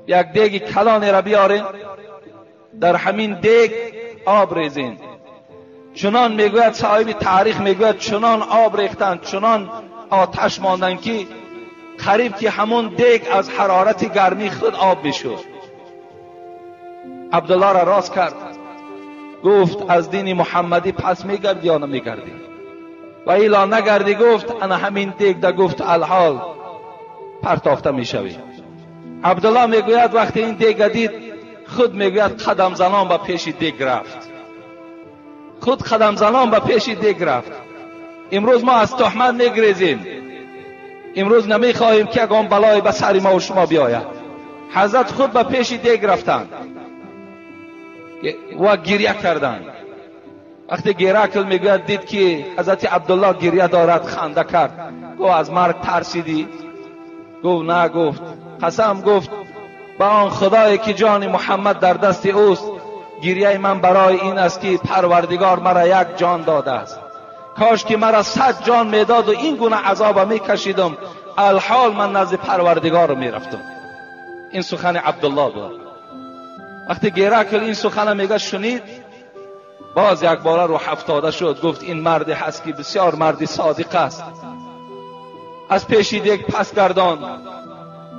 یک دیگ کلانی را بیارین، در همین دیگ آب ریزین. چنان میگوید صاحب تاریخ، میگوید چنان آب ریختن، چنان آتش ماندن که قریب که همون دیگ از حرارت گرمی خود آب میشد. عبدالله را راست کرد، گفت از دین محمدی پس میگردی یا نمیگردی؟ و ایلا نگردی، گفت انا همین دیگ ده، گفت الحال پرتافته میشوی. عبدالله میگوید وقتی این دیگ دید، خود میگوید قدم زنان به پیش دیگ رفت، خود قدم زنان به پیش دیگ رفت. امروز ما از تهمت میگریزیم، امروز نمیخواهیم که یگان بلای به سر ما و شما بیاید. حضرت خود به پیش دیگ رفتند و گریه کردند. وقتی گیرکل میگوید دید که حضرت عبدالله گریه دارد، خنده کرد، گفت از مرگ ترسیدی؟ گفت نه. گفت قسم، گفت به آن خدایی که جان محمد در دست اوست، گریه من برای این است که پروردگار مرا یک جان داده است. کاش که مرا 100 جان میداد و این گونه عذاب میکشیدم، الحال من نزد پروردگار میرفتم. این سخن عبدالله بود. وقتی گیرکل این سخن میگه شنید، باز یک باره رو افتاده شد، گفت این مرد هست که بسیار مردی صادق است. از پیش دیگ پس گردان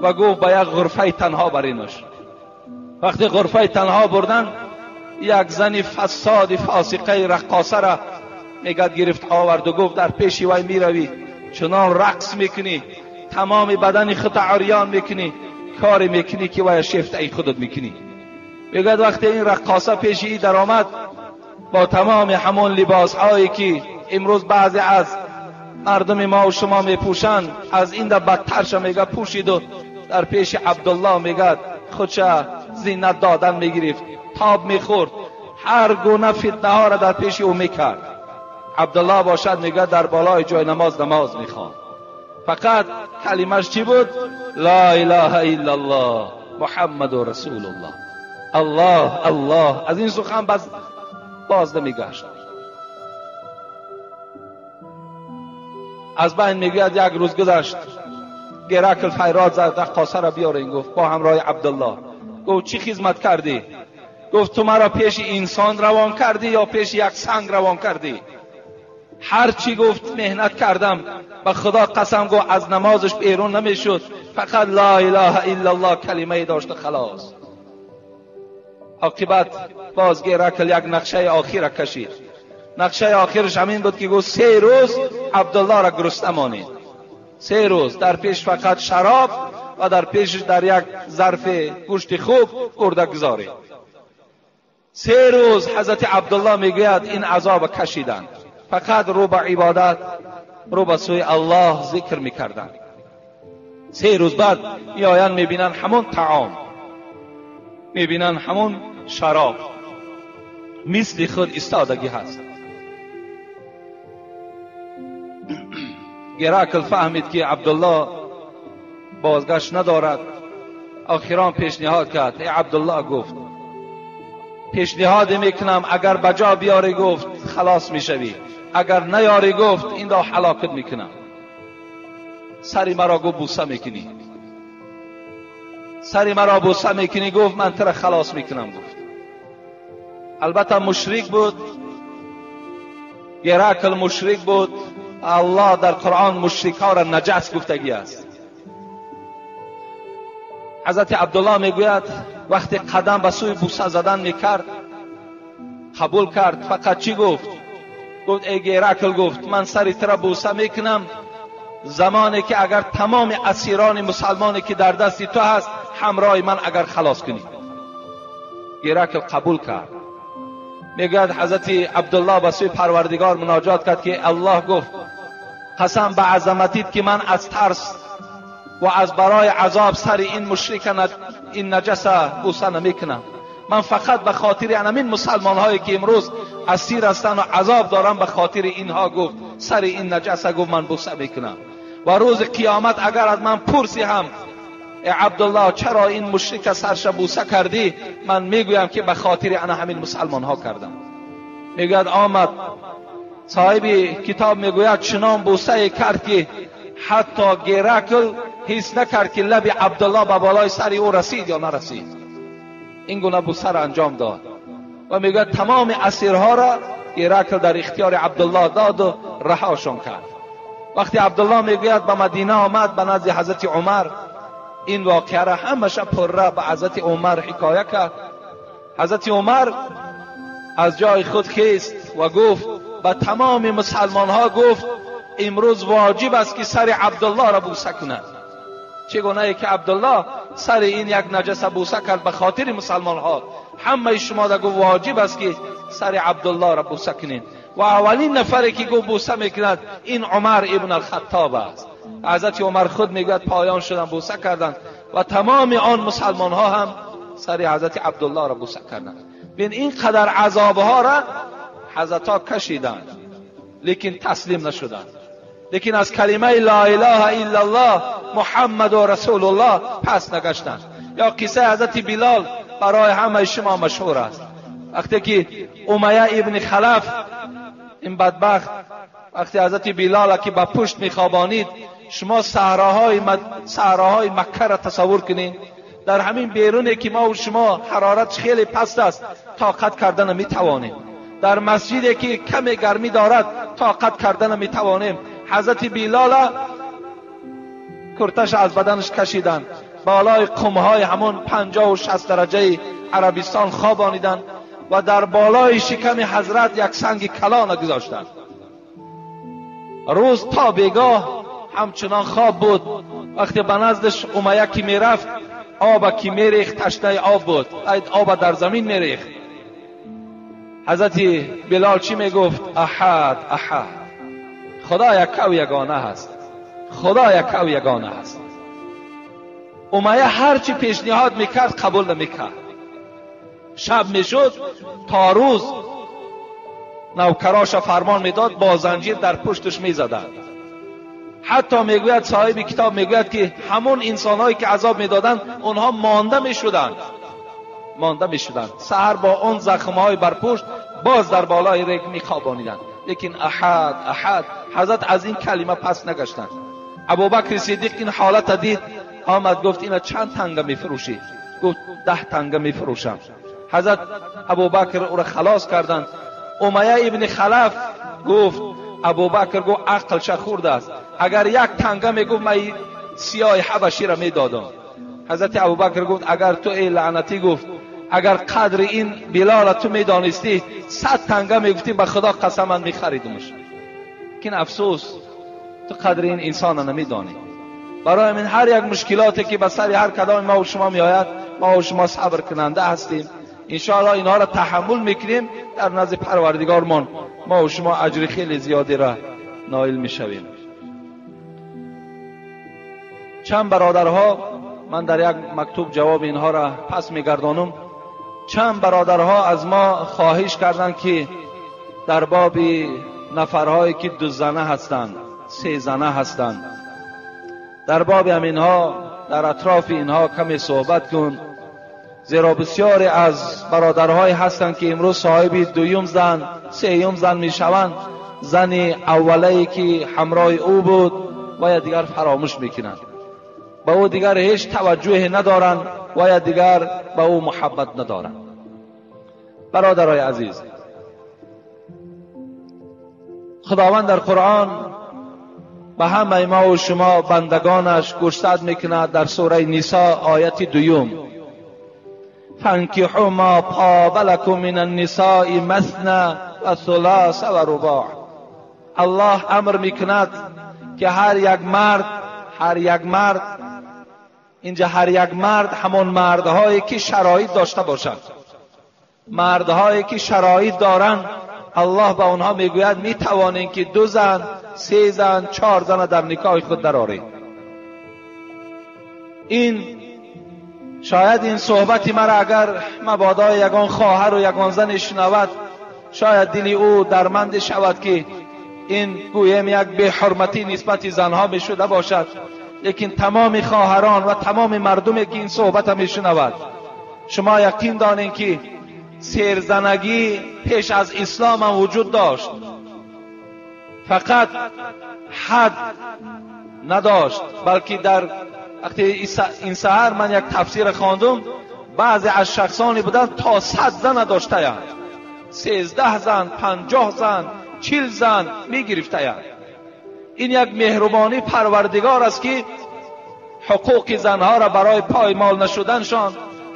و گفت به یک غرفه تنها برینش. وقتی غرفه تنها بردن، یک زن فساد فاسقه رقاصه را میگد گرفت آورد و گفت در پیش وی میروی، چنان رقص میکنی، تمام بدن خود عریان میکنی، کاری میکنی که وی شیفته ای خودت میکنی. میگد وقتی این رقاصه پیش ای در آمد با تمام همون لباس هایی که امروز بعضی از مردم ما و شما میپوشند، از این در بدترش میگه پوشید و در پیش عبدالله میگه خودش زینت دادن میگرفت، تاب میخورد، هر گونه فتنه ها را در پیش او میکرد. عبدالله باشد میگه در بالای جای نماز نماز میخوان، فقط کلمش چی بود؟ لا اله الا الله محمد رسول الله. الله الله. از این سخن باز نمیگشت. از بین میگوید یک روز گذشت، گرکل فیراد زد، رقاصه را بیارین. گفت با همراه عبدالله. گفت چی خدمت کردی؟ گفت تو مرا پیش انسان روان کردی یا پیش یک سنگ روان کردی؟ هر چی گفت مهنت کردم، به خدا قسم گفت از نمازش بیرون نمیشد، فقط لا اله الا الله کلمه داشت خلاص. عاقبت باز گرکل یک نقشه آخر کشید. نقشه آخرش همین بود که گفت 3 روز عبدالله را گرسنه مانید، 3 روز در پیش فقط شراب و در پیشش در یک ظرف گوشت خوب گرده گذارید. 3 روز حضرت عبدالله میگوید این عذاب کشیدند، فقط رو به عبادت، رو به سوی الله ذکر میکردند. 3 روز بعد میآیند میبینند همون طعام، میبینند همون شراب، مثل خود ایستادگی هست. گراکل فهمید که عبدالله بازگشت ندارد. آخران پیشنهاد کرد، ای عبدالله، گفت پیشنهاد میکنم اگر بجا بیاری گفت خلاص میشوی، اگر نیاری گفت این را هلاکت میکنم. سری مرا گفت بوسه میکنی، سری مرا بوسه میکنی، گفت من تر خلاص میکنم. گفت البته مشرک بود، گراکل مشرک بود. الله در قرآن مشرک ها را نجس گفتگی است. حضرت عبدالله میگوید وقتی قدم به سوی بوسه زدن میکرد قبول کرد. فقط چی گفت؟ گفت ای گراکل، گفت من سری تر بوسه میکنم زمانی که اگر تمام اسیران مسلمانی که در دست تو هست همراه من اگر خلاص کنی. گراکل قبول کرد. میگوید حضرت عبدالله به سوی پروردگار مناجات کرد که الله گفت قسم به عظمتیت که من از ترس و از برای عذاب سر این مشرک این نجس بوسه نمیکنم. من فقط به خاطر همین مسلمان هایی که امروز اسیر هستند و عذاب دارم، به خاطر اینها گفت سر این نجس گفت من بوسه میکنم. و روز قیامت اگر از من پرسی هم ای عبدالله چرا این مشرک سرش بوسه کردی، من میگویم که به خاطر انا همین مسلمان ها کردم. میگوید آمد صاحب کتاب میگوید چنان بوسه کرد که حتی گرکل حس نکرد که لب عبدالله به بالای سر او رسید یا نرسید. این گونه بوسه را انجام داد و میگوید تمام اسیرها را گرکل در اختیار عبدالله داد و رهاشون کرد. وقتی عبدالله میگوید به مدینه آمد، به نزد حضرت عمر، این واقعه را همش پره به حضرت عمر حکایه کرد. حضرت عمر از جای خود خیست و گفت به تمام مسلمان ها، گفت امروز واجب است که سر عبدالله را بوسه کند. چگونه که عبدالله سر این یک نجس بوسه کرد به خاطر مسلمان ها، همه شما را گفت واجب است که سر عبدالله را بوسه کنید. و اولین نفری که گفت بوسه میکند این عمر ابن الخطاب است. حضرت عمر خود میگوید پایان شدن بوسه کردند و تمام آن مسلمان ها هم سر حضرت عبدالله را بوسه کردند. بین این قدر عذاب ها را حضرت ها کشیدند، لیکن تسلیم نشدند، لیکن از کلمه لا اله الا الله محمد و رسول الله پس نگشتند. یا قصه حضرت بلال برای همه شما مشهور است. وقتی که امیه ابن خلف این بدبخت، وقتی حضرت بلال که به پشت میخوابانید، شما صحراهای مکه را تصور کنید. در همین بیرونه که ما و شما حرارت خیلی پست است طاقت کردن میتوانیم، در مسجدی که کم گرمی دارد طاقت کردن میتوانیم. حضرت بلال کرتش از بدنش کشیدند، بالای قمهای همون 50 و 60 درجه عربستان خوابانیدند و در بالای شکم حضرت یک سنگ کلان گذاشتند. روز تا بیگاه همچنان خواب بود. وقتی به نزدش امیه که میرفت، آب که میریخت تشنه آب بود، آب در زمین میریخت. حضرت بلال چی میگفت؟ احد احد، خدا یک و یگانه هست، خدا یک و یگانه هست. امیه هرچی پیشنهاد میکرد قبول نمیکرد. شب میشد تا روز نوکراش فرمان میداد با زنجیر در پشتش میزدند. حتی میگوید صاحب کتاب میگوید که همون انسانهایی که عذاب میدادند اونها مانده میشدند، مانده میشدند. سحر با اون زخمهای بر پشت باز در بالای ریگ میخوابانیدند. لیکن احد احد، حضرت از این کلمه پس نگشتند. ابوبکر صدیق این حالت دید، آمد گفت اینا چند تنگه میفروشی؟ گفت 10 تنگه میفروشم. حضرت ابوبکر او را خلاص کردند. امیه ابن خلف گفت، ابوبکر گفت عقلش خورده است، اگر یک تنگه میگفت من سیاه حبشی را میدادم. حضرت ابوبکر گفت اگر تو ای لعنتی، گفت اگر قدر این بلال تو میدانستی 100 تنگه میگفتی به خدا قسم من میخریدمش. لیکن افسوس تو قدر این انسان نمیدانی. برای من هر یک مشکلاتی که به سر هر کدام ما و شما میآید، ما و شما صبر کننده هستیم، انشاءالله اینها را تحمل میکنیم، در نزد پروردگارمان ما و شما اجر خیلی زیادی را نایل میشویم. چند برادرها، من در یک مکتوب جواب اینها را پس میگردانم، چند برادرها از ما خواهش کردند که در باب نفرهایی که 2 زنه هستند، 3 زنه هستند، در باب همینها، در اطراف اینها کمی صحبت کن، زیرا بسیاری از برادرهای هستند که امروز صاحب 2 زن، 3 زن میشوند، زن اولی که همراه او بود و یا دیگر فراموش میکنند، به او دیگر هیچ توجهی ندارند و یا دیگر به او محبت ندارند. برادرای عزیز، خداوند در قرآن به همه ما و شما بندگانش گوشزد میکند. در سوره نساء آیت 2، فانکحوا ما طاب لکم من النساء مثنی و ثلاث و رباع. الله امر میکند که هر یک مرد، هر یک مرد، اینجا هر یک مرد همون مردهایی که شرایط داشته باشند، مردهایی که شرایط دارند، الله به آنها میگوید میتوانید که 2 زن، 3 زن، 4 زن در نکاح خود درآرید. این شاید این صحبت مرا اگر مبادا یگان خواهر و یگان زن شنود، شاید دل او درمند شود که این گویم یک بی حرمتی نسبت زنها می شده باشد. لیکن تمام خواهران و تمام مردمی که این صحبت می شنود، شما یقین دانید که سیرزنگی پیش از اسلام هم وجود داشت، فقط حد نداشت، بلکه در وقتی این سحر من یک تفسیر خواندم، بعضی از شخصانی بودند تا 100 زن داشتند، 13 زن، 50 زن، 40 زن میگرفتند. این یک مهربانی پروردگار است که حقوق زنها را برای پایمال نشدنشان،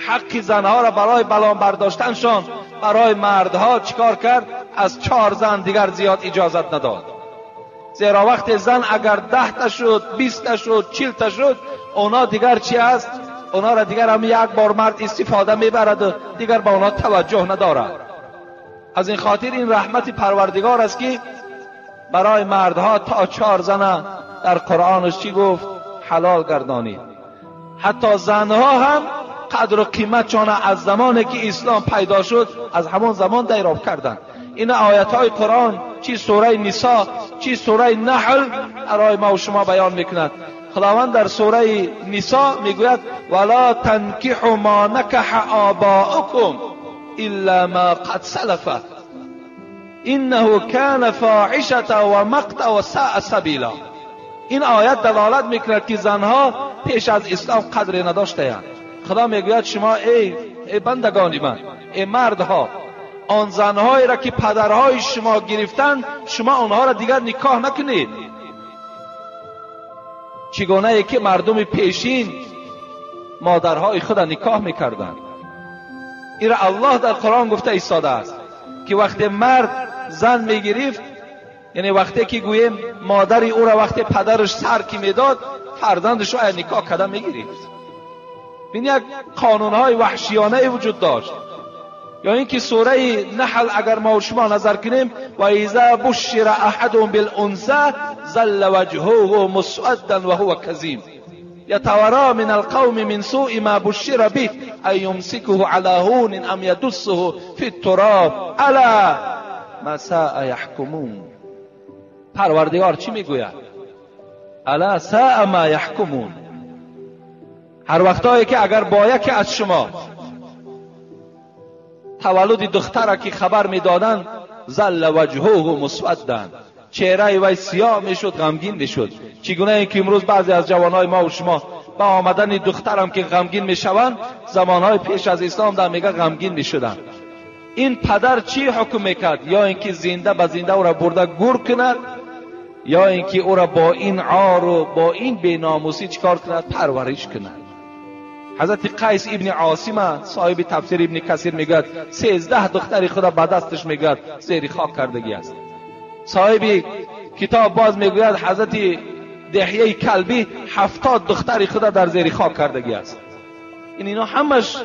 حق زنها را برای بلان برداشتنشان، برای مردها چیکار کرد؟ از 4 زن دیگر زیاد اجازت نداد. زیرا وقت زن اگر 10 تا شد، 20 تا شد، 40 تا شد، اونا دیگر چی است؟ اونا را دیگر هم یک بار مرد استفاده میبرد و دیگر به اونا توجه ندارد. از این خاطر این رحمت پروردگار است که برای مردها تا 4 زن در قرآنش چی گفت؟ حلال گردانید. حتی زنها هم قدر و قیمتشان از زمانی که اسلام پیدا شد از همان زمان دریافت کردند. این آیت های قرآن چی سوره نساء چی سوره نحل برای ما و شما بیان میکند. خداوند در سوره نساء میگوید ولا تنکحوا ما نکح آباؤکم الا ما قد سلف انه کان فاحشة و مقتا و ساء سبیلا. این آیت دلالت میکند که زنها پیش از اسلام قدر نداشتند. خدا میگوید شما ای بندگان من، ای مردها، آن زنهایی را که پدرهای شما گرفتند شما آنها را دیگر نکاح نکنید. چگونه ای که مردم پیشین مادرهای خود را نکاح میکردند. این را الله در قرآن گفته ایستاده است که وقتی مرد زن میگرفت، یعنی وقتی که گوییم مادر او را وقتی پدرش سر که میداد، فرزندش را نکاح کرده میگرفت. این یک قانونهای وحشیانه وجود داشت. یا اینکه سوره نحل اگر ما و شما نظر کنیم، و اذا بشر احدهم بالانثى ظل وجهه مسودا وهو کظیم یتوارى من القوم من سوء ما بشر به ان یمسکه علی هون ام یدسه فی التراب الا ما ساء یحکمون. پروردگار چی میگوید؟ الا ساء ما یحکمون. هر وقتایی که اگر با یکی از شما تولد دختر که خبر میدادند، ظل وجهه مسودا، چهره وی سیاه میشد، غمگین میشد. چگونه اینکه امروز بعضی از جوانهای ما و شما با آمدن دخترم که غمگین میشوند، زمانهای پیش از اسلام در میگه غمگین میشدند. این پدر چی حکم میکرد؟ یا اینکه زنده به زنده او را برده گور کند، یا اینکه او را با این عار و با این بیناموسی چیکار کند؟ پرورش کند. حضرت قیس ابن عاصم صاحب تفسیر ابن کثیر میگوید 13 دختر خدا به دستش میگوید زیر خاک کردگی است. صاحب کتاب باز میگوید حضرت دحیه کلبی 70 دختر خدا در زیر خاک کردگی است. این اینا همش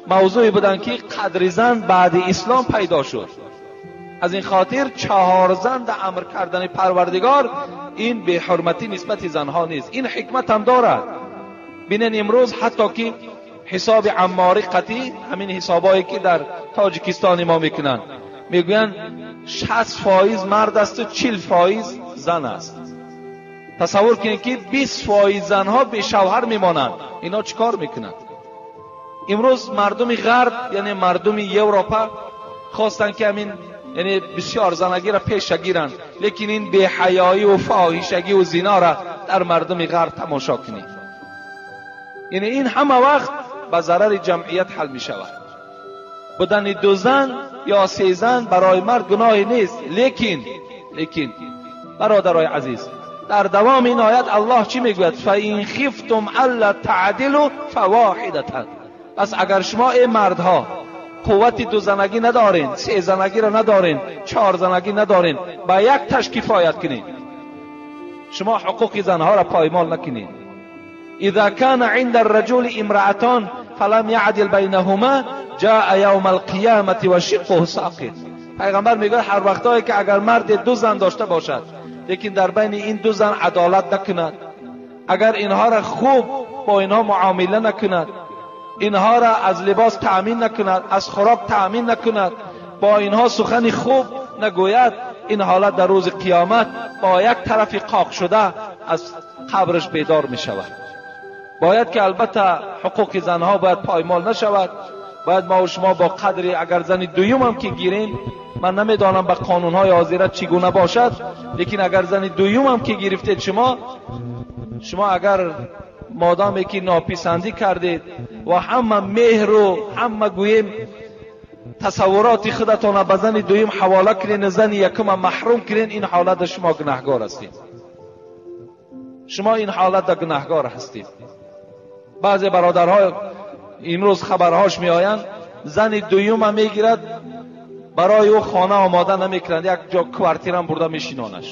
موضوعی بودن که قدر زن بعد اسلام پیدا شد. از این خاطر 4 زن در امر کردن پروردگار این به حرمتی نسبت زنها نیست. این حکمت هم دارد. بینن امروز حتی که حساب عماری قطعی، همین حسابایی که در تاجیکستان ما میکنن، میگوین 60% مرد است و 40% زن است. تصور کنید که 20% زنها به شوهر میمانند. اینا چیکار میکنند؟ امروز مردم غرب، یعنی مردم یوروپا، خواستن که همین یعنی بسیار زنگی را پیش گیرند، لیکن این بی‌حیایی و فاحشگی و زنا را در مردم غرب تماشا کنید. یعنی این همه وقت به ضرر جمعیت حل می شود. بودن 2 زن یا 3 زن برای مرد گناهی نیست، لیکن برادرای عزیز، در دوام این آیت الله چی میگوید؟ فَإِنْ خِفْتُمْ أَلَّا تَعْدِلُوا فَوَاحِدَةً. پس اگر شما ای مردها قوت 2 زنگی ندارین، 3 زنگی را ندارین، 4 زنگی ندارین، با یک تش کفایت کنین، شما حقوق زنها را پایمال نکنین. اذا كان عند الرجل امرأتان فلم يعدل بينهما جاء يوم القيامة وشقه ساقط. پیغمبر میگه هر وقتایی که اگر مرد 2 زن داشته باشد، لیکن در بین این 2 زن عدالت نکند، اگر اینها را خوب با اینها معامله نکند، اینها را از لباس تأمین نکند، از خوراک تأمین نکند، با اینها سخن خوب نگوید، این حالت در روز قیامت با یک طرف قاق شده از قبرش بیدار می شود. باید که البته حقوق زنها باید پایمال نشود، Бояд мо ва шумо бо қадри агар зани дуюм ҳам ки гирем, ман намедонам ба қонунҳои ҳозира чӣ гуна бошад, лекин агар зани дуюм ҳам ки гирифтед шумо агар модоме ки нописандӣ кардед ва ҳама меҳру ҳама гӯем тасаввуроти худатонро ба зани дуюм ҳавола кунед ва зани якумро маҳрум кунед, ин ҳолат шумо гунаҳгор ҳастед. Шумо ин ҳолат гунаҳгор ҳастед. Баъзе бародарҳо имрӯз хабарҳош меоянд, зани дуюмро мегирад, барои ӯ хона омода намекунанд, як ҷо квартирам бурда мешинонаш.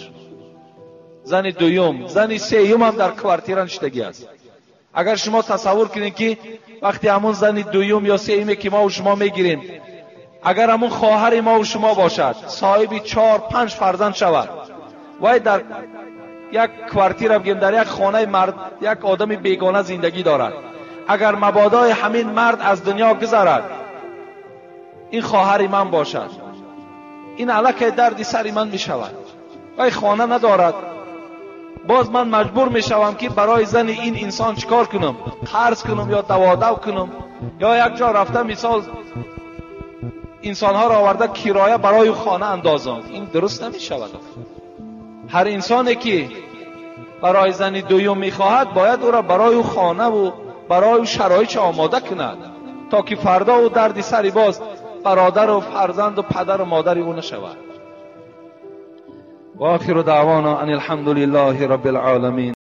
Зани дуюм, зани сеюм ҳам дар квартира нишидагӣ аст. Агар шумо тасаввур кунед ки вақте ҳамун зани дуюм ё сеюме ки мо ва шумо мегирем, агар ҳамун хоҳари мо ва шумо бошад, соҳиби 4-5 фарзанд шавад, вай дар як квартира бигем, дар як хонаи мард, як одами бегона зиндагӣ дорад. Агар мабодои ҳамин мард аз дунё гузарад, ин хоҳари ман бошад, ин аллакай дарди сари ман мешавад. Вай хона надорад, боз ман маҷбур мешавам ки барои зани ин инсон чикор кунам? Қарз кунам ё даводав кунам, ё як ҷо рафта мисол инсонҳоро оварда кироя барои хона андозам. Ин дуруст намешавад. Ҳар инсоне ки барои зани дуюм мехоҳад, бояд ӯро барои хона ва барои шароит омода кунад, то ки фардо ӯ дарди сари боз бародар ва фарзанд ва падар ва модари ӯ нашавад. و آخر دعوانا ان الحمد لله رب العالمین.